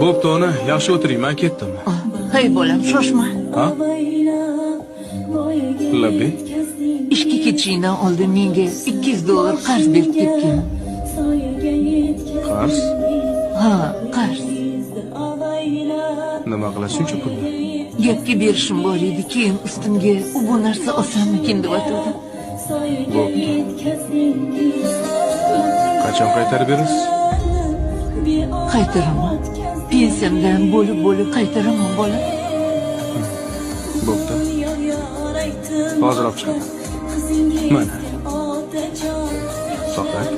Bo'pti ona, yaxshi o'tiring, men ketdim. Hay bolam, shoshma. Ha? Labbi. Ishga ketishingdan oldin menga $200 qarz berib ketgan. Qarz? Ha, qarz. Nima qilasiz shuncha pulni? Gapga berishim bor edi, keyin ustimga u bu narsa olsammikin deb o'tirdim. Bo'pti. Qachon qaytarib berasiz? Qaytaraman. Pensiyamdan bo'lib-bo'lib qaytaraman, bolam. Bo'pti. Hozir olib chiqaman. Mana. Saqlang.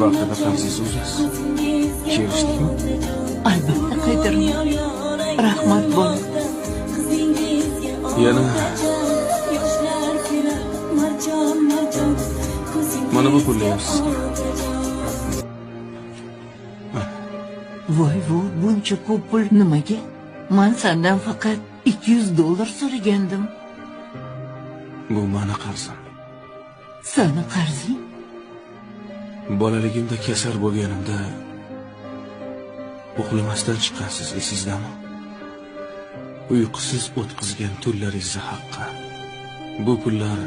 Vaqtida qarzingizni uzasiz. Kelishdikmi? Albatta qaytaraman. Rahmat, bolam. Yana mana bu pulni ham sizga. Voy voy, buncha ko'p pul nimaga? Men sendan faqat $200 so'ragandim. Bu meni qarzim. Seni qarzing? Bolaligimda kasal bo'lganimda uxlamasdan chiqqansiz, esingizdami? Uyqusiz o'tkazgan tunlaringizni haqqi. Bu pullar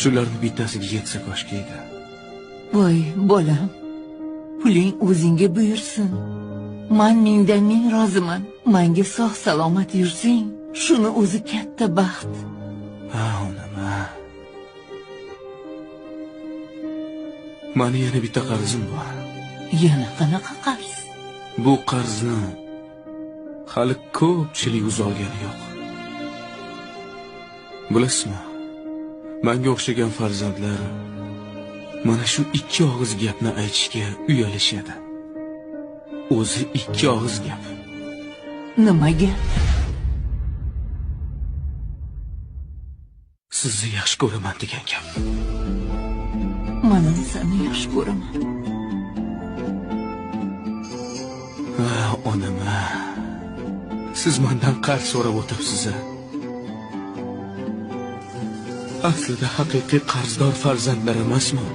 shularning bittasiga yetsa koshki edi. Voy bolam, puling o'zingga buyursin. Men mingdan ming roziman. Menga sog' salomat yursang, shuni o'zi katta baxt. Ha, onam. Meni yana bitta qarzim bor. Yana qanaqa qarz? Bu qarzni hali ko'pchilik uzolgani yo'q. Bilasizmi? Menga o'xshagan farzandlar mana shu ikki og'iz gapni aytishga uyalishadi. O'zi ikki og'iz gap. Nima gap? Sizni yaxshi ko'raman degan gap. Mana seni yaxshi ko'raman. Ha, onam. Siz mendan qarz so'rab o'tiribsiz. Aslida haqiqiy qarzdor farzandlar emasmi?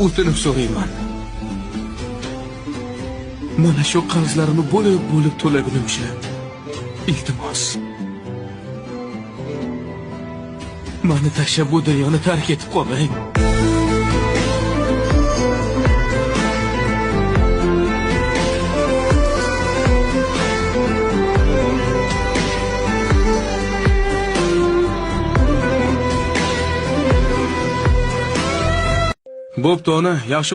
O'tinib so'rayman. Mana shu qarzlarimni bo'lib-bo'lib to'lagunimcha, iltimos. Meni tashlab bu dunyoni tark etib qolmang. Bo'pti ona, yaxshi.